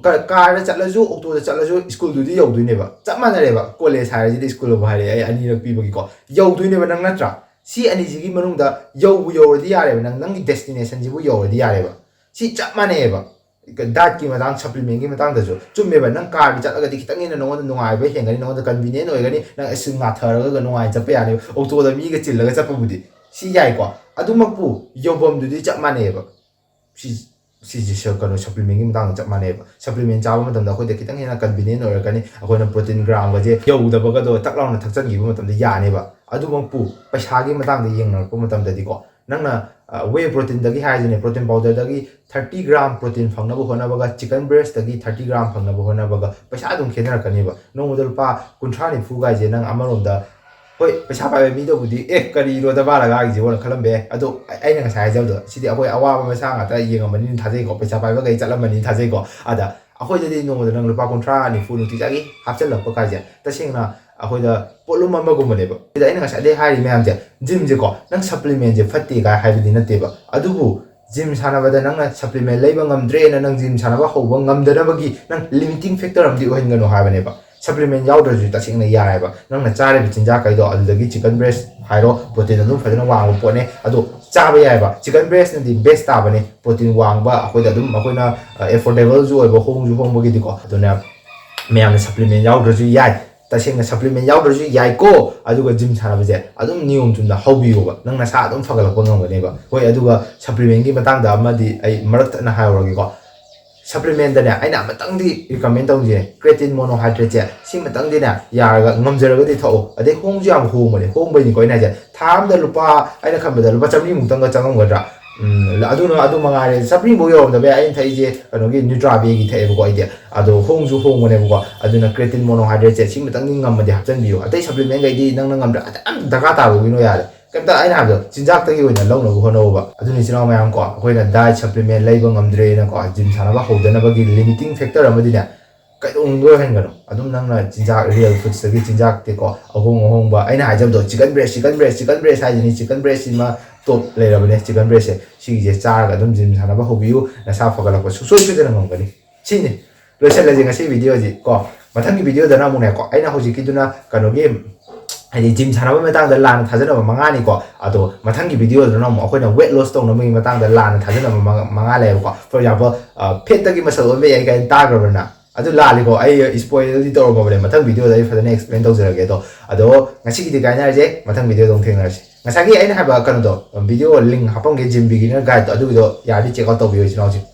ꯀ-, ꯀꯥꯔꯗ ꯆꯠꯂꯁꯨ, ꯑꯣꯛꯇꯣꯗ ꯆꯠꯂꯁꯨ, ꯁ꯭ꯀꯨꯜꯗꯨꯗꯤ ꯌꯧꯗꯣꯏꯅꯦꯕ꯫ ꯆꯞ ꯃꯥꯟꯅꯔꯦꯕ꯫ ꯀꯣꯂꯦꯖ ꯍꯥꯏꯔꯁꯤꯗꯤ, ꯁ꯭ꯀꯨꯜ ꯑꯃꯨꯛ ꯍꯥꯏꯔꯛꯑꯦ, ꯑꯩ ꯑꯅꯤꯔꯛ ꯄꯤꯕꯒꯤꯀꯣ꯫ ꯌꯧꯗꯣꯏꯅꯦꯕ ꯅꯪ, ꯅꯠꯇ꯭ꯔꯥ? ꯁꯤ ꯑꯅꯤꯁꯤꯒꯤ ꯃꯅꯨꯡꯗ ꯌꯧꯕꯨ ꯌꯧꯔꯗꯤ ꯌꯥꯔꯦꯕ, ꯅꯪ, ꯅꯪꯒꯤ ꯗꯦꯁꯇꯤꯅꯦꯁꯟꯁꯤꯕꯨ ꯌꯧꯔꯗꯤ ꯌꯥꯔꯦꯕ꯫ ꯁꯤ ꯆꯞ ꯃꯥꯟꯅꯩꯌꯦꯕ꯫ ꯗꯥꯏꯠꯀꯤ ꯃꯇꯥꯡ, ꯁꯄ꯭ꯂꯤꯃꯦꯟꯒꯤ ꯃꯇꯥꯡꯗꯁꯨ ꯆꯨꯝꯃꯦꯕ꯫ ꯅꯪ ꯀꯥꯔꯗ ꯆꯠꯂꯒꯗꯤ ꯈꯤꯇꯪ ꯍꯦꯟꯅ ꯅꯉꯣꯟꯗ ꯅꯨꯡꯉꯥꯏꯕ ꯍꯦꯟꯒꯅꯤ, ꯅꯉꯣꯟꯗ ꯀꯟꯚꯤꯅꯤꯌꯦꯟ ꯑꯣꯏꯒꯅꯤ, ꯅꯪ ꯑꯁꯤ ꯉꯥꯊꯔꯒ ꯅꯨꯡꯉꯥꯏꯅ ꯆꯠꯄ ꯌꯥꯅꯦꯕ꯫ ꯑꯣꯛꯇꯣꯗ ꯃꯤꯒ ꯆꯤꯜꯂꯒ ꯆꯠꯄꯕꯨꯗꯤ ꯁꯤ ꯌꯥꯏꯀꯣ꯫ ꯑꯗꯨꯃꯛꯄꯨ ꯌꯧꯐꯝꯗꯨꯗꯤ ꯆꯞ ꯃꯥꯟꯅꯩꯌꯦꯕ꯫ ꯁꯤ, ꯁꯤꯁꯦ ꯁ-, ꯀꯩꯅꯣ, ꯁꯄ꯭ꯂꯤꯃꯦꯟꯒꯤ ꯃꯇꯥꯡꯗ ꯆꯞ ꯃꯥꯟꯅꯩꯕ꯫ ꯁꯄ꯭ꯂꯤꯃꯦꯟ ꯆꯥꯕ ꯃꯇꯝꯗ ꯑꯩꯈꯣꯏꯗ ꯈꯤꯇꯪ ꯍꯦꯟꯅ ꯀꯟꯚꯤꯅꯤꯌꯦꯟ ꯑꯣꯏꯔꯛꯀꯅꯤ꯫ ꯑꯩꯈꯣꯏꯅ ꯄ꯭ꯔꯣꯇꯤꯟ ꯒ꯭ꯔꯥꯝꯒꯁꯦ ꯌꯧꯗꯕꯒꯗꯣ ꯇꯛ ꯂꯥꯎꯅ ꯊꯛꯆꯟꯈꯤꯕ ꯃꯇꯝꯗ ꯌꯥꯅꯦꯕ꯫ ꯑꯗꯨꯃꯛꯄꯨ ꯄꯩꯁꯥꯒꯤ ꯃꯇꯥꯡꯗ ꯌꯦꯡꯅꯔꯛꯄ ꯃꯇꯝꯗꯗꯤꯀꯣ, ꯅꯪꯅ, ꯑ, ꯋꯦ ꯄ꯭ꯔꯣꯇꯤꯟꯗꯒꯤ ꯍꯥꯏꯔꯁꯤꯅꯦ, ꯄ꯭ꯔꯣꯇꯤꯟ ꯄꯥꯎꯗꯔꯗꯒꯤ ꯊꯥꯔꯇꯤ ꯒ꯭ꯔꯥꯝ ꯄ꯭ꯔꯣꯇꯤꯟ ꯐꯪꯅꯕ ꯍꯣꯠꯅꯕꯒ ꯆꯤꯀꯟ ꯕ꯭ꯔꯦꯁꯇꯒꯤ ꯊꯥꯔꯇꯤ ꯒ꯭ꯔꯥꯝ ꯐꯪꯅꯕ ꯍꯣꯠꯅꯕꯒ ꯄꯩꯁꯥ ꯑꯗꯨꯝ ꯈꯦꯠꯅꯔꯛꯀꯅꯦꯕ꯫ ꯅꯣꯡꯃꯗ ꯂꯨꯄꯥ ꯀꯨꯟꯊ꯭ꯔꯥ ꯅꯤꯐꯨ ꯀꯥꯏꯁꯦ ꯅꯪ ꯑꯃꯔꯣꯝꯗ, ꯍꯣꯏ, ꯄꯩꯁꯥ ꯄꯥꯏꯕ ꯃꯤꯗꯕꯨꯗꯤ, "ꯑꯦ, ꯀꯔꯤꯅꯣ ꯗꯕꯥ ꯂꯒꯥꯒꯤꯁꯤꯕꯣꯅ" ꯈꯜꯂꯝꯕ ꯌꯥꯏ꯫ ꯑꯗꯣ ꯑꯩꯅ ꯉꯁꯥꯏ ꯍꯥꯏꯖꯕꯗꯣ, ꯁꯤꯗꯤ ꯑꯩꯈꯣꯏ ꯑꯋꯥꯕ ꯃꯆꯥ ꯉꯥꯛꯇ ꯌꯦꯡꯉꯝꯕꯅꯤꯅ ꯊꯥꯖꯩꯀꯣ, ꯄꯩꯁꯥ ꯄꯥꯏꯕꯈꯩ ꯆꯠꯂꯝꯕꯅꯤꯅ ꯊꯥꯖꯩꯀꯣ꯫ ꯑꯗ ꯑꯩꯈꯣꯏꯗꯗꯤ ꯅꯣꯡꯃꯗ ꯅꯪ ꯂꯨꯄꯥ ꯀꯨꯟꯊ꯭ꯔꯥ ꯅꯤꯐꯨ ꯅꯨꯡꯇꯤꯖꯥꯒꯤ ꯍꯥꯞꯆꯤꯜꯂꯛꯄ ꯀꯥꯏꯁꯦ ꯇꯁꯦꯡꯅ ꯑꯩꯈꯣꯏꯗ ꯄꯣꯠꯂꯨꯝ ꯑꯃꯒꯨꯝꯕꯅꯦꯕ꯫ ꯁꯤꯗ ꯑꯩꯅ ꯉꯁꯥꯏꯗꯩ ꯍꯥꯏꯔꯤ ꯃꯌꯥꯝꯁꯦ, ꯖꯤꯝꯁꯦꯀꯣ, ꯅꯪ ꯁꯄ꯭ꯂꯤꯃꯦꯟꯁꯦ ꯐꯠꯇꯦ ꯀꯥꯏ ꯍꯥꯏꯕꯗꯤ ꯅꯠꯇꯦꯕ꯫ ꯑꯗꯨꯕꯨ ꯖꯤꯝ ꯁꯥꯟꯅꯕꯗ ꯅꯪꯅ ꯁꯄ꯭ꯂꯤꯃꯦꯟ ꯂꯩꯕ ꯉꯝꯗ꯭ꯔꯦꯅ ꯅꯪ ꯖꯤꯝ ꯁꯥꯟꯅꯕ ꯍꯧꯕ ꯉꯝꯗꯅꯕꯒꯤ ꯅꯪ ꯂꯤꯃꯤꯇꯤꯡ ꯐꯦꯛꯇꯔ ꯑꯃꯗꯤ ꯑꯣꯏꯍꯟꯒꯅꯨ ꯍꯥꯏꯕꯅꯦꯕ꯫ ꯁꯄ꯭ꯂꯤꯃꯦꯟ ꯌꯥꯎꯗ꯭ꯔꯁꯨ ꯇꯁꯦꯡꯅ ꯌꯥꯏꯑꯕ꯫ ꯅꯪꯅ ꯆꯥꯔꯤꯕ ꯆꯤꯟꯖꯥꯛꯈꯩꯗꯣ, ꯑꯗꯨꯗꯒꯤ ꯆꯤꯀꯟ ꯕ꯭ꯔꯦꯁ ꯍꯥꯏꯔꯣ, ꯄ꯭ꯔꯣꯇꯤꯟ ꯑꯗꯨꯝ ꯐꯖꯅ ꯋꯥꯡꯕ ꯄꯣꯠꯅꯦ, ꯑꯗꯣ ꯆꯥꯕ ꯌꯥꯏꯑꯕ꯫ ꯆꯤꯀꯟ ꯕ꯭ꯔꯦꯁꯅꯗꯤ ꯕꯦꯁ ꯇꯥꯕꯅꯦ, ꯄ꯭ꯔꯣꯇꯤꯟ ꯋꯥꯡꯕ, ꯑꯩꯈꯣꯏꯗ ꯑꯗꯨꯝ, ꯑꯩꯈꯣꯏꯅ, ꯑ, ꯑꯦꯐꯣꯔꯗꯦꯕꯜꯁꯨ ꯑꯣꯏꯕ, ꯍꯣꯡꯁꯨ ꯍꯣꯡꯕꯒꯤꯗꯤꯀꯣ꯫ ꯑꯗꯨꯅ ꯃꯌꯥꯝꯅ supplement ꯌꯥꯎꯗ꯭ꯔꯁꯨ ꯌꯥꯏ, ꯇꯁꯦꯡꯅ supplement ꯌꯥꯎꯗ꯭ꯔꯁꯨ ꯌꯥꯏꯀꯣ꯫ ꯑꯗꯨꯒ gym ꯁꯥꯟꯅꯕꯁꯦ ꯑꯗꯨꯝ ꯅꯤꯌꯣꯝ ꯆꯨꯝꯅ ꯍꯧꯕꯤꯌꯣꯕ, ꯅꯪ ꯅꯁꯥ ꯑꯗꯨꯝ ꯐꯒꯠꯂꯛꯄ ꯉꯝꯒꯅꯦꯕ꯫ ꯍꯣꯏ, ꯑꯗꯨꯒ supplementꯀꯤ ꯃꯇꯥꯡꯗ ꯑꯃꯗꯤ ꯑꯩ ꯃꯔꯛ ꯊꯠꯅ ꯍꯥꯏꯍꯧꯔꯒꯦꯀꯣ꯫ Supplementꯇꯅꯦ ꯑꯩꯅ ꯑꯃꯇꯪꯗꯤ recommend ꯇꯧꯖꯩ, creatine monohydrateꯁꯦ ꯁꯤꯃꯇꯪꯗꯤꯅꯦ ꯌꯥꯔꯒ ꯉꯝꯖꯔꯒꯗꯤ ꯊꯛꯑꯣ꯫ ꯑꯗꯩ ꯍꯣꯡꯁꯨ ꯌꯥꯝ ꯍꯣꯡꯕꯅꯦ, ꯍꯣꯡꯕꯩꯅꯤꯀꯣ ꯑꯩꯅ ꯍꯥꯏꯁꯦ꯫ ꯊꯥ ꯑꯃꯗ ꯂꯨꯄꯥ, ꯑꯩꯅ ꯈꯟꯕꯗ ꯂꯨꯄꯥ ꯆꯥꯝꯃꯔꯤꯃꯨꯛꯇꯪꯒ ꯆꯪꯉꯝꯒꯗ꯭ꯔꯥ꯫ ꯎꯝ, ꯑꯗꯨꯅ ꯑꯗꯨ ꯃꯉꯥꯏꯔꯦ꯫ ꯆꯥꯝꯃꯔꯤꯐꯧ ꯌꯧꯔꯝꯗꯕ ꯌꯥꯏ꯫ ꯑꯩꯅ ꯊꯛꯏꯁꯦ ꯀꯩꯅꯣꯒꯤ Nutrabay ꯊꯛꯑꯦꯕꯀꯣ ꯑꯩꯗꯤ꯫ ꯑꯗꯣ ꯍꯣꯡꯁꯨ ꯍꯣꯡꯕꯅꯦꯕꯀꯣ꯫ ꯑꯗꯨꯅ creatine monohydrateꯁꯦ ꯁꯤꯃꯇꯪꯗꯤ ꯉꯝꯃꯗꯤ ꯍꯥꯞꯆꯤꯟꯕꯤꯌꯨ꯫ ꯑꯇꯩ supplementꯈꯩꯗꯤ ꯅꯪꯅ ꯉꯝꯗ꯭ꯔꯥ, ꯑꯗꯨꯝ ꯗꯔꯀꯥꯔ ꯇꯥꯕꯒꯤꯅꯣ ꯌꯥꯔꯦ꯫ ꯀꯩꯝꯇ, ꯑꯩꯅ ꯍꯥꯏꯕꯗꯣ ꯆꯤꯟꯖꯥꯛꯇꯒꯤ ꯑꯣꯏꯅ ꯂꯧꯅꯕ ꯍꯣꯠꯅꯧꯕ꯫ ꯑꯗꯨꯅ ꯏꯆꯤꯟ ꯏꯅꯥꯎ ꯃꯌꯥꯝ ꯀꯣ, ꯑꯩꯈꯣꯏꯅ diet supplement ꯂꯩꯕ ꯉꯝꯗ꯭ꯔꯦꯅꯀꯣ, gym ꯁꯥꯟꯅꯕ ꯍꯧꯗꯅꯕꯒꯤ limiting factor ꯑꯃꯗꯤꯅꯦ, ꯀꯩꯗꯧꯅꯨꯡꯗ ꯑꯣꯏꯍꯟꯒꯅꯨ꯫ ꯑꯗꯨꯝ ꯅꯪꯅ ꯆꯤꯟꯖꯥꯛ, real foodsꯇꯒꯤ ꯆꯤꯟꯖꯥꯛꯇꯤꯀꯣ, ꯑꯍꯣꯡ ꯑꯍꯣꯡꯕ, ꯑꯩꯅ ꯍꯥꯏꯖꯕꯗꯣ, chicken breast, chicken breast, chicken breast ꯍꯥꯏꯁꯤꯅꯤ, chicken breastꯁꯤꯃ top ꯂꯩꯔꯕꯅꯦ꯫ Chicken breastꯁꯦ, ꯁꯤꯒꯤꯁꯦ ꯆꯥꯔꯒ ꯑꯗꯨꯝ gym ꯁꯥꯟꯅꯕ ꯍꯧꯕꯤꯌꯨ, ꯅꯁꯥ ꯐꯒꯠꯂꯛꯄ ꯁꯨꯡꯁꯣꯏ ꯁꯣꯏꯗꯅ ꯉꯝꯒꯅꯤ꯫ ꯁꯤꯅꯤ, ꯂꯣꯏꯁꯤꯜꯂꯁꯤ ꯉꯁꯤ videoꯁꯤ ꯀꯣ꯫ ꯃꯊꯪꯒꯤ videoꯗꯅ ꯑꯃꯨꯛꯅꯦꯀꯣ, ꯑꯩꯅ ꯍꯧꯖꯤꯛꯀꯤꯗꯨꯅ ꯀꯩꯅꯣꯒꯤ, ꯍꯥꯏꯗꯤ gym ꯁꯥꯟꯅꯕꯒꯤ ꯃꯇꯥꯡꯗ ꯂꯥꯟꯅ ꯊꯥꯖꯅꯕ ꯃꯉꯥꯅꯤꯀꯣ꯫ ꯑꯗꯣ ꯃꯊꯪꯒꯤ videoꯗꯅ ꯑꯃꯨꯛ ꯑꯩꯈꯣꯏꯅ weight loss ꯇꯧꯅꯕꯒꯤ ꯃꯇꯥꯡꯗ ꯂꯥꯟꯅ ꯊꯥꯖꯅꯕ ꯃꯉꯥ, ꯃꯉꯥ ꯂꯩꯌꯦꯕꯀꯣ꯫ For example, ꯐꯦꯠꯇꯒꯤ muscle ꯑꯣꯟꯕ ꯌꯥꯏ ꯀꯥꯏꯅ ꯇꯥꯈ꯭ꯔꯕ꯭ꯔꯅ? ꯑꯗꯨ ꯂꯥꯜꯂꯤꯀꯣ, ꯑꯩ spoilꯗꯤ ꯇꯧꯔꯝꯃꯕꯅꯦ꯫ ꯃꯊꯪ videoꯗ ꯑꯩ ꯐꯖꯅ explain ꯇꯧꯖꯔꯒꯦ꯫ ꯑꯗꯣ, ꯑꯗꯣ ꯉꯁꯤꯒꯤꯗꯤ ꯀꯥꯏꯅꯔꯁꯦ, ꯃꯊꯪ videoꯗ ꯑꯃꯨꯛ ꯊꯦꯡꯅꯔꯁꯤ꯫ ꯉꯁꯥꯏꯒꯤ ꯑꯩꯅ ꯍꯥꯏꯕ ꯀꯩꯅꯣꯗꯣ, video link ꯍꯥꯄꯝꯒꯦ, gym beginner guideꯇꯣ, ꯑꯗꯨꯒꯤꯗꯣ ꯌꯥꯔꯗꯤ check out ꯇꯧꯕꯤꯌꯨ ꯏꯆꯤꯟ ꯏꯅꯥꯎꯁꯤꯡ꯫